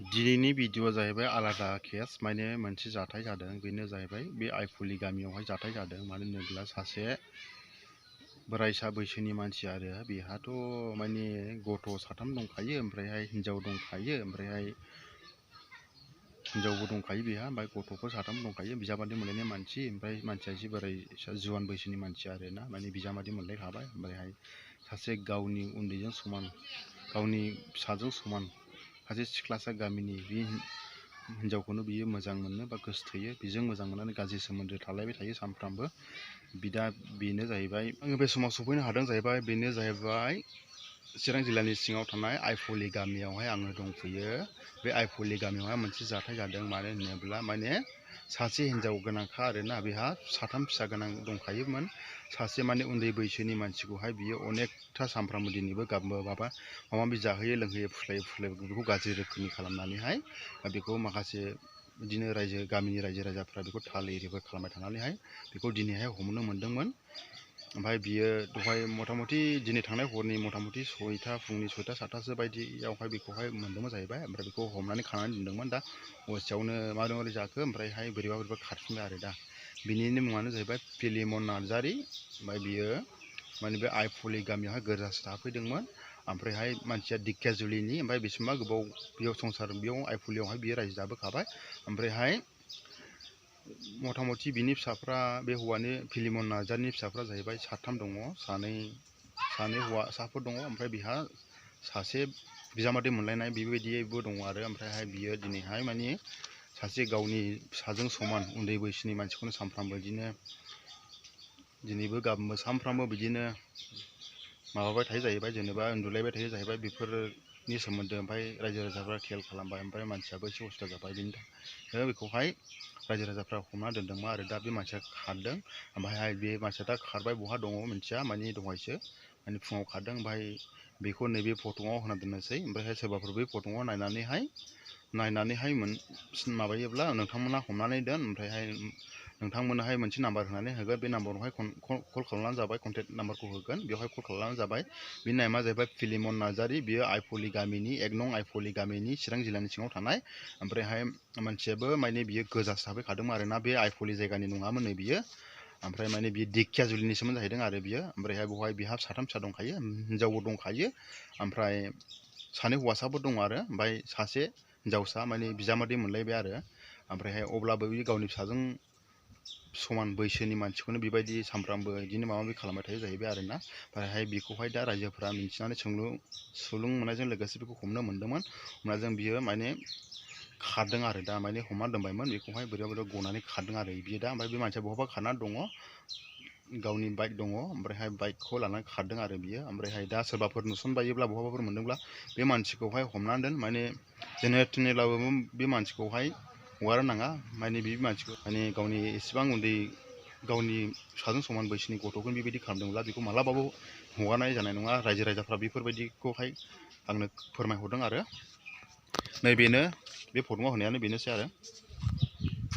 दिनैनि भिडिअआ जाहैबाय आलादा केस माने मोनसे जाथाय जादों बेनो जाहैबाय बे आइफुलि गामियावहाय जाथाय जादों मानो होनोब्ला सासे बोरायसा बैसोनि मानसि आरो बेहाथ' माने गथ' साथाम दंखायो ओमफ्रायहाय हिनजाव दंखायो ओमफ्रायहाय हिनजावबो दंखायो बेहा ओमफ्राय गथ'फोर साथाम दंखायो बिजामादै मोनलायनाय मानसि ओमफ्राय मानसिया एसे बोरायसा जुवान बैसोनि मानसि आरोना माने बिजामादै मोनलायखाबाय ओमफ्रायहाय सासे गावनि उन्दैजों समान गावनि फिसाजों समान सासे सिख्लासा गामिनि बे हिनजावखौनो बियो मोजां मोनो बा गोसोथोयो बेजों मोजां मोननानै गाज्रि सोमोन्दो थालायबाय थायो सानफ्रामबो बिदा बेनो जाहैबाय आङो बे समाव सफैनो हादों जाहैबाय बेनो जाहैबाय चिरां जिल्लानि सिङाव थानाय आइफुलि गामियावहाय आङो दंफैयो बे आइफुलि गामियावहाय मोनसे जाथाय जादों मानो होनोब्ला माने सासे हिनजाव गोनांखा आरोना बेहा साथाम फिसा गोनां दंखायोमोन सासे माने उन्दै बैसोनि मानसिखौहाय बियो अनेकथा सानफ्रामबो दिनैबो माबा माबि जाहोयो लोंहोयो फुस्लायो बेखौ गाज्रि रोखोमनि खालामनानैहाय बेखौ माखासे बिदिनो गामिनि रायजो राजाफ्रा बेखौ थाल एरिफोर खालामबाय थानानैहाय बेखौ दिनैहाय हमनो मोनदोंमोन ओमफ्राय बियो दहाय मथा-मथि दिनै थांनाय हरनि मथा-मथि फुंनि 6टा 7टासो बायदियावहाय बेखौहाय मोनदोंमोन जाहैबाय ओमफ्राय बेखौ हमनानै खानानै दोनदोंमोन दा हरसेयावनो माबोरै जाखो ओमफ्रायहाय बोरैबा खारफिनबाय आरो दा बिनिनो मुङानो जाहैबाय पिलिमन नार्जारी ओमफ्राय बियो माने बे आइफुलि गामियावहाय गोरजासो थाफैदोंमोन ओमफ्रायहाय मानसिया दिकेजुलिनि ओमफ्राय बेसेबा गोबाव बेयाव आइफुलियावहाय बियो रायजो जाबोखाबाय ओमफ्रायहाय मथा-मथि बिनि फिसाफ्रा बे हौवानि पिलिमन नार्जारीनि फिसाफ्रा जाहैबाय साथाम दङ सानै हौवासाफोर दङ ओमफ्राय बिहा सासे बिजामादै मोनलायनाय बेबायदिबो दङ आरो ओमफ्रायहाय बियो दिनैहाय माने सासे गावनि फिसाजों समान उन्दै बैसोनि मानसिखौनो सानफ्रामबो बिदिनो दिनैबो गाबोनबो सानफ्रामबो बिदिनो माबाबाय थायो जाहैबाय जेनेबा उन्दुलायबाय थायो जाहैबाय बेफोरनि सोमोन्दो ओमफ्राय रायजो राजाफ्रा खेल खालामबाय ओमफ्राय मानसियाबो एसे उसुबिदा जाबाय बेनि थाखाय बेखौहाय रायजो राजाफ्रा हमना दोनदोंमोन आरो दा बे मानसिया खारदों ओमफ्रायहाय बे मानसिया दा खारबाय बहा दङ मिथिया माने दहायसो माने फुङाव खारदों ओमफ्राय बेखौ नैबे फट'आव होना दोननोसै ओमफ्रायहाय सोरबाफोर बे फट'आव नायनानैहाय माबायोब्ला नोंथांमोना हमनानै दोन ओमफ्रायहाय नोंथांमोनाहाय मोनसे नाम्बार होनानै होगोन बे नाम्बारावहाय कल खालामनानै जाबाय कन्टेक्ट नाम्बारखौ होगोन बेवहाय कल खालामनानै जाबाय बिनि नामा जाहैबाय पिलिमन नार्जारी बियो आइफुलि गामिनि 1 नं आइफुलि गामिनि चिरां जिल्लानि सिङाव थानाय ओमफ्रायहाय मानसियाबो माने बियो गोजासो थाफैखादोंमोन आरोना बे आइफुलि जायगानि नङामोन नै बियो ओमफ्राय माने बियो दिकेजुलिनिसोमोन जाहैदों आरो बियो ओमफ्रायहाय बेवहाय बिहा साथाम फिसा दंखायो हिनजावबो दंखायो ओमफ्राय सानै हौवासाफोर दङ आरो ओमफ्राय सासे हिनजावसा माने बिजामादै मोनलायबाय आरो ओमफ्रायहाय अब्लाबो बे गावनि फिसाजों समान बैसोनि मानसिखौनो बेबायदि सानफ्रामबो बिदिनो माबा माबि खालामबाय थायो जाहैबाय आरोना ओमफ्रायहाय बेखौहाय दा रायजोफ्रा मिन्थिनानै सुलुं मोननायजों लोगोसे बेखौ हमनो मोनदोंमोन होमब्ला बियो माने खारदों आरो दा माने हमना दोनबायमोन बेखौहाय बोरैबा गनानै खारदों आरो बियो दा ओमफ्राय बे मानसिया बहाबा खारनानै दङ गावनि बाइक दङ ओमफ्रायहाय बाइकखौ लानानै खारदों आरो बियो ओमफ्रायहाय दा सोरबाफोर नुसनबायोब्ला बहाबाफोर मोनदोंब्ला बे मानसिखौहाय हमनानै दोन माने जेने थेनेब्लाबो बे मानसिखौहाय हगारनो नाङा माने बे मानसिखौ माने गावनि एसेबां उन्दै गावनि फिसाजों समान बैसोनि गथ'खौनो बेबायदि खालामदोंब्ला बेखौ मालाबाबो हगारनाय जानाय नङा रायजो राजाफ्रा बेफोरबायदिखौहाय आंनो फोरमायहरदों आरो नैबेनो बे फट'आव होनायानो बेनोसै आरो